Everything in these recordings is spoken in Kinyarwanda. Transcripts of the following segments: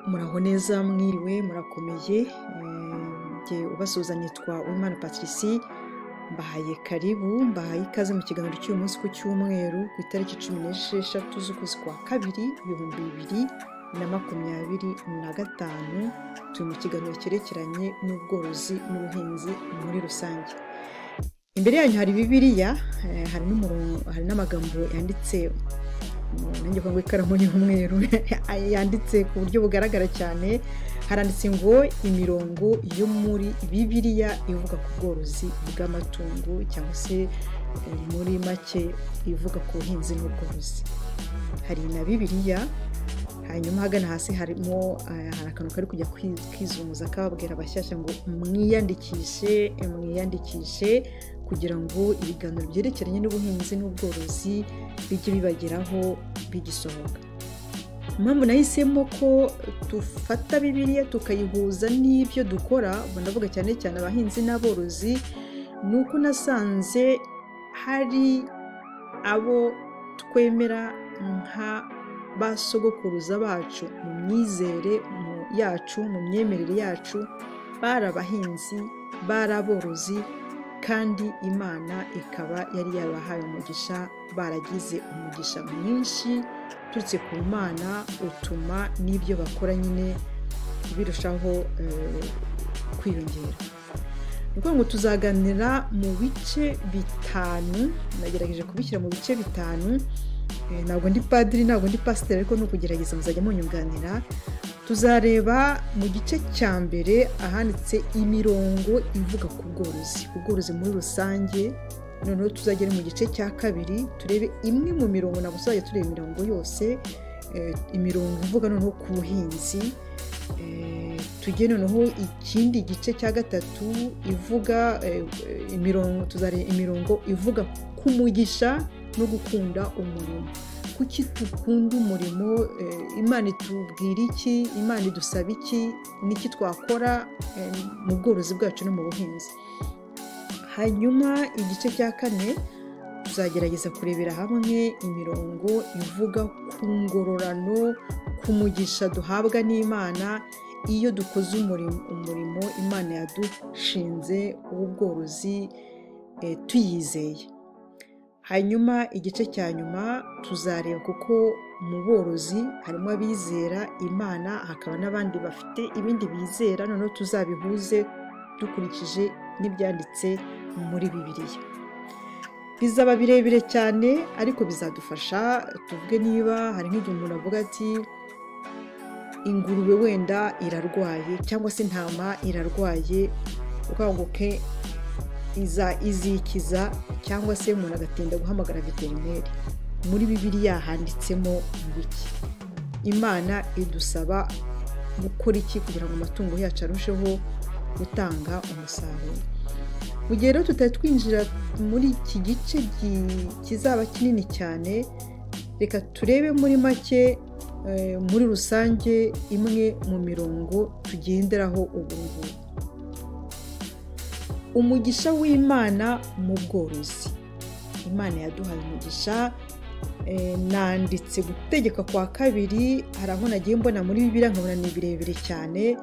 Muraho neza, mwiriwe, murakomeye. Njye ubasuhuza nitwa Uwimana Patricie. Mbahaye karibu, mbahaye ikaze mu kiganiro cy'uyu munsi ku cyumweru ku itariki 16 z'ukwezi kwa kabiri 2025. Turi mu kiganiro cyerekeranye n'ubworozi n'ubuhinzi muri rusange. Imbere yanyu hari Bibiliya, hari n'umurongo, hari n'amagambo yanditse nanjye ngo ikaramu y'umweru yanditse ku buryo bugaragara cyane. Haranditse ngo imirongo yo muri Bibiliya ivuga ku bworozi bw'amatungo, cyangwa se muri make ivuga ku buhinzi n'ubworozi. Hari na Bibiliya, hanyuma hagana hasi harimo hari akantu kari kujya kwizunguza kababwira abashyashya ngo mwiyandikishe, mwiyandikishe kugira ngo ibiganiro byerekeranye n'ubuhinzi n'ubworozi bijye bibageraho bigisohoka. Impamvu nahisemo ko dufata Bibiliya tukayihuza n'ibyo dukora, ndavuga cyane cyane abahinzi n'aborozi, ni uko nasanze hari abo twemera nka ba sogokuruza bacu mu myizere yacu, mu myemerere yacu, bari abahinzi, bari aborozi, kandi Imana ikaba yari yabahaye umugisha, baragize umugisha mwinshi uturutse ku Mana, utuma n'ibyo bakora nyine birushaho kwiyongera. Ni ukuvuga ngo tuzaganira mu bice 5, nagerageje kubishyira mu bice 5. Ntabwo ndi padiri, ntabwo ndi pasiteri, ariko ni ukugerageza muzajya munyunganira. Tuzareba mu gice cya mbere ahanditse imirongo ivuga ku bworozi, ubworozi muri rusange. Noneho tuzagera mu gice cya kabiri turebe imwe mu mirongo, ntabwo tuzajya tureba imirongo yose, imirongo ivuga noneho ku buhinzi. Tujye noneho ikindi gice cya gatatu ivuga imirongo, tuzareba imirongo ivuga ku mugisha no gukunda umurimo. Kuki dukunda umurimo? Imana itubwira iki? Imana idusaba iki? Niki twakora mu bworozi bwacu no mu buhinzi? Hanyuma igice cya kane tuzagerageza kurebera hamwe imirongo ivuga ku ngororano, ku mugisha duhabwa n'Imana iyo dukoze umurimo Imana yadushinze w'ubworozi tuyizeye. Hanyuma igice cya nyuma tuzareba, kuko mu borozi harimo abizera Imana, hakaba n'abandi bafite ibindi bizera, noneho tuzabihuze dukurikije n'ibyanditse muri Bibiliya. Bizaba birebire cyane ariko bizadufasha. Tuvuge niba hari nk'igihe umuntu avuga ati ingurube wenda irarwaye, cyangwa se intama irarwaye, ukavuga ngo ke izikiza, cyangwa se umuntu agatinda guhamagara veterineri. Muri Bibiliya handitsemo iki? Imana idusaba gukora iki kugira ngo amatungo yacu arusheho gutanga umusaruro? Mu gihe rero tutari twinjira muri iki gice kizaba kinini cyane, reka turebe muri make muri rusange imwe mu mirongo tugenderaho ubu ngubu. Umugisha w'Imana mu bworozi. Imana yaduhaye umugisha. Nanditse gutegeka kwa kabiri, hari aho nagiye mbona muri Bibiliya nkabona ni birebire cyane,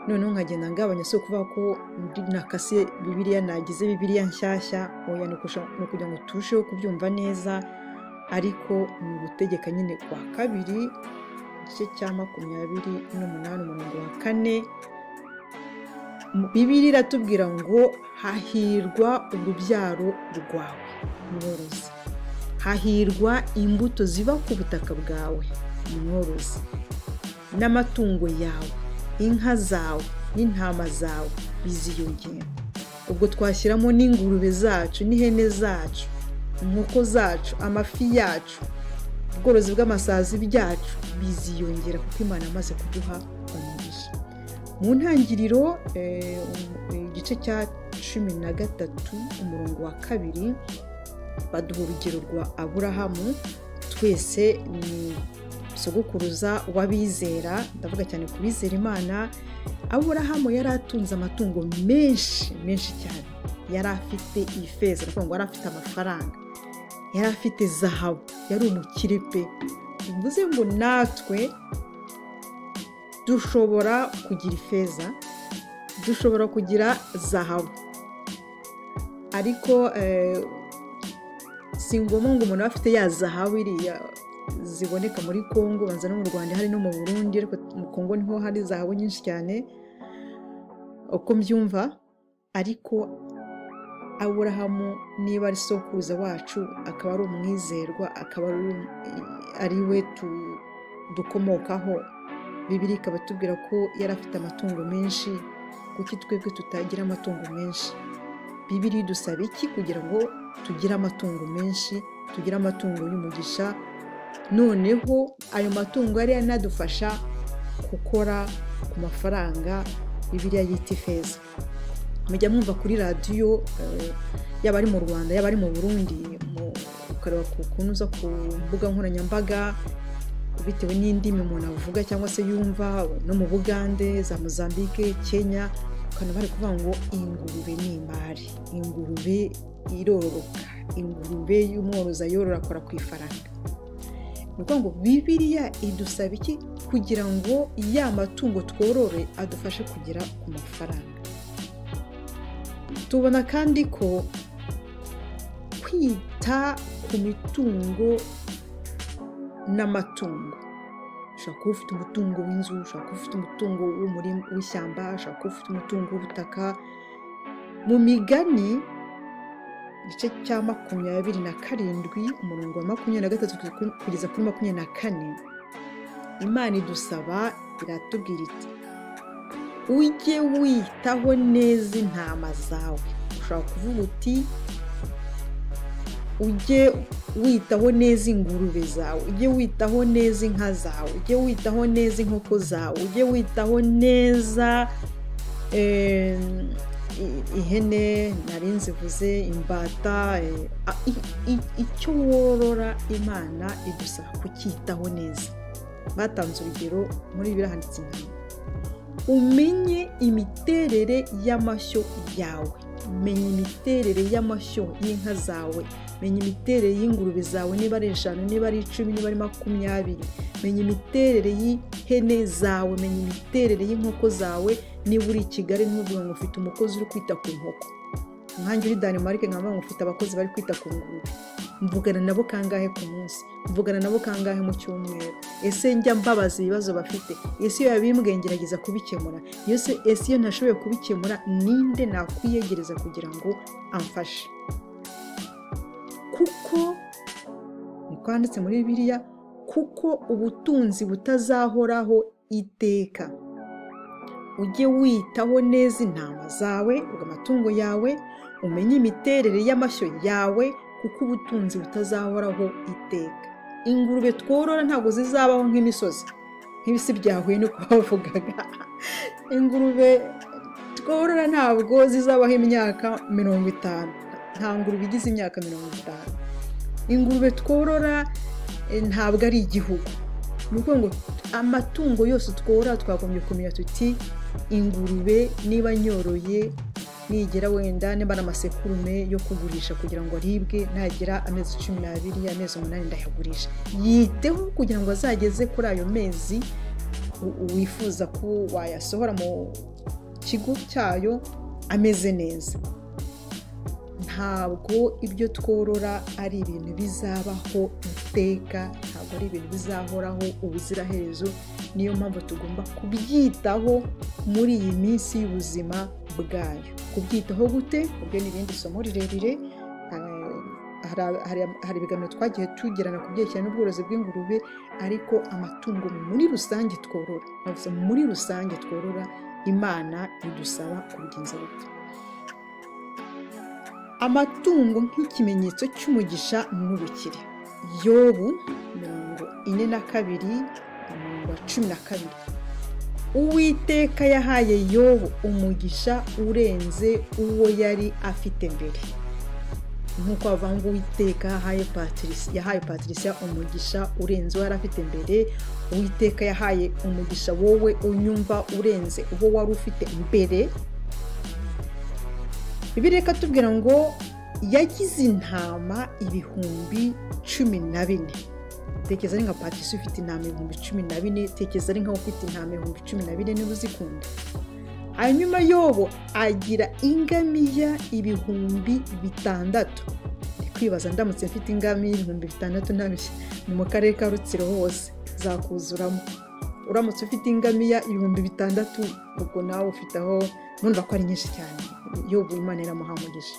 noneho nkagenda ngabanya. Si ukuvuga ko nakase Bibiliya, nagize Bibiliya nshyashya, oya, ni ukugira ngo turusheho kubyumva neza. Ariko ni ugutegeka nyine kwa kabiri, igice cya 28 umurongo wa 4. Bibiliya iratubwira ngo hahirwa urubyaro rwawe mworozi, hahirwa imbuto ziba ku butaka bwawe mworozi, n'amatungo yawe, inka zawe n'intama zawe biziyongera. Ubwo twashyiramo n'ingurube zacu n'ihene zacu, inkoko zacu, amafi yacu, ubworozi bw'amasazi byacu biziyongera, kuko Imana amaze kuduha umugisha. Mu ntangiriro igice cya 13 umurongo wa 2 baduha urugero rwa Aburahamu. Twese ni sogokuruza w'abizera, ndavuga cyane ku bizera Imana. Aburahamu yari atunze amatungo menshi menshi cyane, yari afite ifeza, ndavuga ngo yari afite amafaranga, yari afite zahabu, yari umukire pe. Bivuze ngo natwe Dushobora kugira ifeza, dushobora kugira zahabu, ariko si ngombwa ngo umuntu aba afite ya zahabu iriya ziboneka muri Kongo, banza no mu Rwanda hari no mu Burundi, ariko mu Kongo niho hari zahabu nyinshi cyane uko mbyumva. Ariko Aburahamu niba ari sokuruza wacu, akaba ari umwizerwa, akaba ari we dukomokaho, Bibiliya ikaba itubwira ko yari afite amatungo menshi. Kuki twebwe tutagira amatungo menshi? Bibiliya idusaba iki kugira ngo tugire amatungo menshi, tugire amatungo y'umugisha, noneho ayo matungo yari yanadufasha gukora ku mafaranga Bibiliya yita ifeza. Mujya mwumva kuri radiyo, yaba ari mu Rwanda, yaba ari mu Burundi, ukareba ukuntu uza ku mbuga nkoranyambaga bitewe n'indimi umuntu avuga cyangwa se yumva, no mu Bugande, za Mozambique, Kenya, ukabona bari kuvuga ngo ingurube ni imari, ingurube irororoka, ingurube y'umworozi ayorora akora ku ifaranga. Ni ukuvuga ngo Bibiliya idusaba iki kugira ngo ya matungo tworore adufashe kugera ku mafaranga. Tubona kandi ko kwita ku mitungo n'amatungo, ushobora kuba ufite umutungo w'inzu, ushobora kuba ufite umutungo w'ishyamba, ushobora kuba ufite umutungo w'ubutaka. Mu Migani igice cya 27 umurongo wa 23 kugeza kuri 24, Imana idusaba, iratubwira iti ujye witaho neza intama zawe. Ushobora kuvuga uti ujye witaho neza ingurube zawe, ujye witaho neza inka zawe, ujye witaho neza inkoko zawe, ujye witaho neza ihene, nari nzivuze, imbata, icyo worora Imana idusaba kucyitaho neza. Batanze urugero muri Bibiliya handitse intama. Umenye imiterere y'amashyo yawe, menya imiterere y'amashyo y'inka zawe, menya imiterere y'ingurube zawe, niba ari 5, niba ari 10, niba ari 20, menya imiterere y'ihene zawe, menya imiterere y'inkoko zawe. Niba uri i Kigali ntuvuge ngo ufite umukozi uri kwita ku nkoko, nkanjye uri Denmark nkavuga ngo ufite abakozi bari kwita ku ngurube. Mvugana nabo kangahe ku munsi? Mvugana nabo kangahe mu cyumweru? Ese njya mbabaza ibibazo bafite? Ese iyo yabimbwiye ngerageza kubikemura? Ese iyo ntashoboye kubikemura ninde nakwiyegereza kugira ngo amfashe? Kuko niko handitse muri Bibiliya, kuko ubutunzi butazahoraho iteka. Ujye witaho neza intama zawe, amatungo yawe, umenye imiterere y'amashyo yawe, kuko ubutunzi butazahoraho iteka. Ingurube tworora ntabwo zizabaho nk'imisozi, nk'ibisi byahuye nuko bavugaga. Ingurube tworora ntabwo zizabaho imyaka 50, nta ngurube igize imyaka 50. Ingurube tworora ntabwo ari igihugu. Ni ukuvuga ngo amatungo yose tworora twagombye kumenya tuti ingurube niba nyoroye nigera wenda niba amasekurume yo kugurisha kugira ngo aribwe, nagera amezi 12, amezi 8 ndayagurisha. Yiteho kugira ngo azageze kuri ayo mezi wifuza ko wayasohora mu kigo cyayo ameze neza. Ntabwo ibyo tworora ari ibintu bizabaho iteka, ntabwo ari ibintu bizahoraho ubuziraherezo. Niyo mpamvu tugomba kubyitaho muri iyi minsi y'ubuzima bwayo. Kubyitaho gute? Ubwo ni irindi somo rirerire. Hari ibiganiro twagiye tugirana ku byerekeranye n'ubworozi bw'ingurube, ariko amatungo muri rusange tworora, navuze muri rusange tworora, Imana idusaba kubigenza gute? Amatungo nk'ikimenyetso cy'umugisha n'ubukire. Yobu 42 12. Uwiteka yahaye Yobu umugisha urenze uwo yari afite mbere. Nk'uko bavuga ngo Uwiteka yahaye Patricia umugisha urenze uwo yari afite mbere, Uwiteka yahaye umugisha wowe unyumva urenze uwo wari ufite mbere. Bibiliya ikatubwira ngo yagize intama 14,000. Tekereza ari nka Patrice ufite intama 14,000, tekereza ari nkaho ufite intama 14,000 niba uzikunda. Hanyuma Yobu agira ingamiya 6,000. Ndi kwibaza ndamutse mfite ingamiya 6,000 ntabishye ni mu karere ka Rutsiro hose zakuzuramo. Uramutse ufite ingamiya 6,000 ubwo nawe ufite aho, numva ko ari nyinshi cyane. Yobu Imana iramuha umugisha.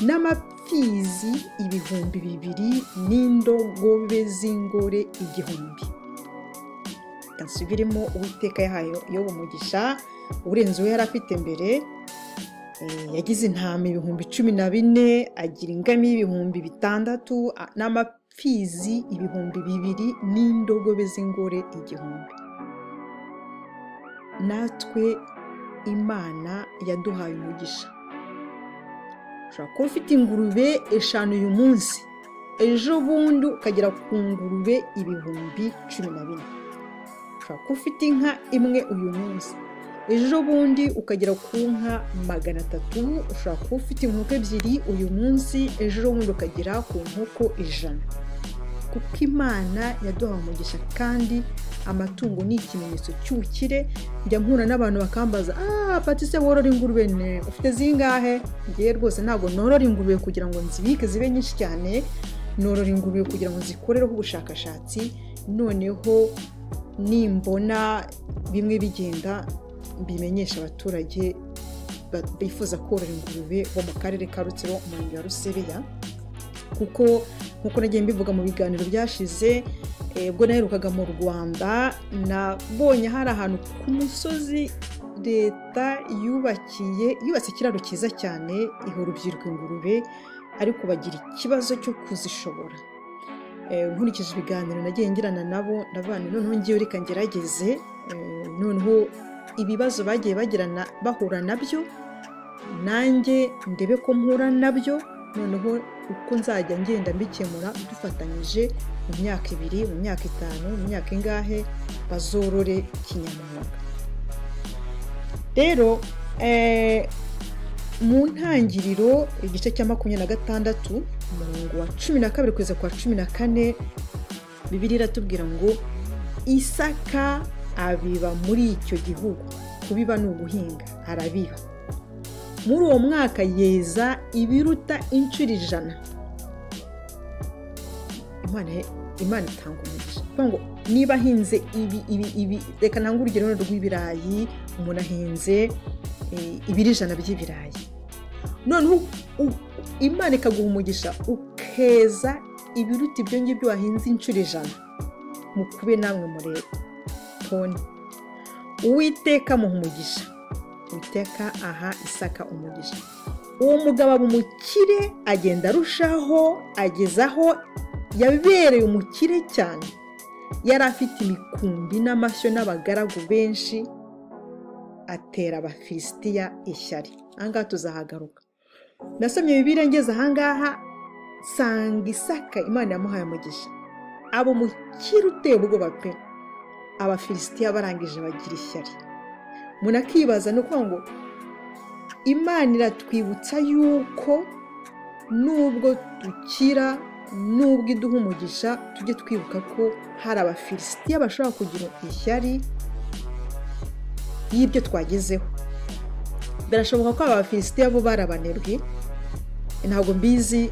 N'amapfizi 2,000 n'indogobe z'ingore 1,000. Nsubiremo, Uwiteka yahaye Yobu umugisha urenze uwo yari afite mbere. Yagize intama 14,000, agira ingamiya 6,000 n'amapfizi 2,000 n'indogobe z'ingore 1,000. Natwe Imana yaduhaye umugisha. Ushobora kuba ufite ingurube 5 uyu munsi, ejo bundi ukagera ku ngurube 14,000. Ushobora kuba ufite inka imwe uyu munsi, ejo bundi ukagera ku nka 300. Ushobora kuba ufite inkoko 2 uyu munsi, ejo bundi ukagera ku nkoko 100. Kuko Imana yaduhaye umugisha, kandi amatungo ni ikimenyetso cy'ubukire. Njya mpura n'abantu bakambaza, Patrice worora ingurube ne ufite zingahe? Ngiye rwose ntabwo norora ingurube kugira ngo nzibike zibe nyinshi cyane, norora ingurube kugira ngo nzikorereho ubushakashatsi, noneho nimbona bimwe bigenda bimenyesha abaturage bifuza korora ingurube bo mu karere ka Rutsiro, umurenge wa Rusebeya. Kuko nkuko nagiye mbivuga mu biganiro byashize, ubwo naherukaga mu Rwanda nabonye hari ahantu ku musozi leta yubatse ikiraro cyiza cyane iha urubyiruko ingurube, ariko bagira ikibazo cyo kuzishobora. Nkurikije ibiganiro nagiye ngirana nabo, ndabana noneho ngiye reka ngerageze, noneho ibibazo bagiye bagirana bahura nabyo nanjye ndebe ko mpura nabyo, noneho uko nzajya ngenda mbikemura dufatanyije mu myaka 2, mu myaka 5, mu myaka ingahe bazorore kinyamwuga. Rero mu ntangiriro igice cya 26 umurongo wa 12 kugeza kwa 14, Bibiliya iratubwira ngo Isaka abiba muri icyo gihugu. Kubiba ni uguhinga, arabiba. Muri uwo mwaka yeza ibiruta inshuro 100. Imana itanga umugisha. Ngo niba ahinze ibi reka ntange urugero rw'ibirayi, umuntu ahinze ibiro 100 by'ibirayi, noneho Imana ikaguha umugisha ukeza ibiruta ibyo ngibyo wahinze inshuro 100. Mukube namwe murebe toni. Uwiteka amuha umugisha. Uwiteka aha Isaka umugisha. Uwo mugabo aba umukire, agenda arushaho, agezaho yabereye umukire cyane. Yari afite imikumbi n'amashyo n'abagaragu benshi, atera Abafilisitiya ishyari. Ahangaha tuzahagaruka. Nasomye Bibiliya ngeze ahangaha nsanga Isaka Imana yamuhaye umugisha, aba umukire uteye ubwoba pe. Abafilisitiya barangije bagira ishyari. Umuntu akibaza, ni ukuvuga ngo Imana iratwibutsa yuko nubwo dukira, nubwo iduha umugisha, tujye twibuka ko hari Abafilisitiya bashobora kugira ishyari y'ibyo twagezeho. Birashoboka ko Abafilisitiya bo barabanebwe, ntabwo mbizi,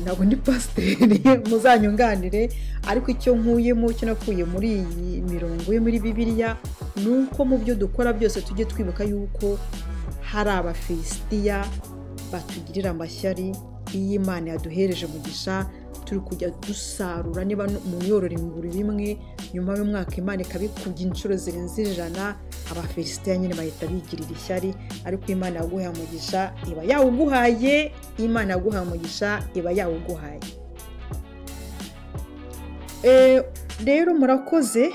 ntabwo ndi pasiteri muzanyunganire, ariko icyo nkuyemo, icyo nakuye muri iyi mirongo yo muri Bibiliya, ni uko mu byo dukora byose tujye twibuka yuko hari Abafilisitiya batugirira amashyari. Iyi Imana yaduhereje umugisha turi kujya dusarura, niba umuntu yorora ingurube imwe, nyuma y'umwaka Imana ikabikubye inshuro zirenze 100, Abafilisitiya nyine bahita bigirira ishyari. Ariko Imana yaguhaye umugisha iba yawuguhaye, Imana yaguhaye umugisha iba yawuguhaye. Rero murakoze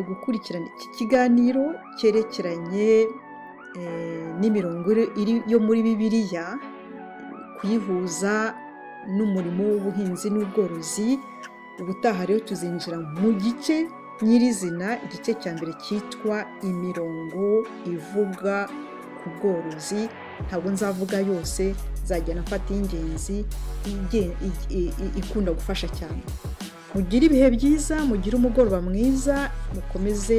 gukurikirana iki kiganiro cyerekeranye n'imirongo iri yo muri Bibiliya, kuyihuza n'umurimo w'ubuhinzi n'ubworozi. Ubutaha rero tuzinjira mu gice nyirizina, igice cya mbere cyitwa imirongo ivuga ku bworozi. Ntabwo nzavuga yose, nzagenda mfata ingenzi ikunda gufasha cyane. Mugire ibihe byiza, mugire umugoroba mwiza, mukomeze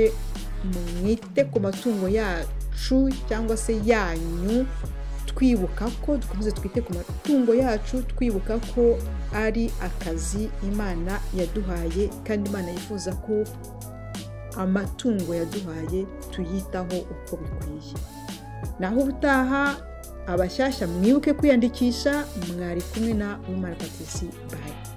mwite ku matungo yacu cyangwa se yanyu, twibuka ko dukomeze twite ku matungo yacu, twibuka ko ari akazi Imana yaduhaye, kandi Imana yifuza ko amatungo yaduhaye tuyitaho uko bikwiye. Naho ubutaha, abashyashya mwibuke kwiyandikisha. Mwari kumwe na Uwimana Patricie. Bye.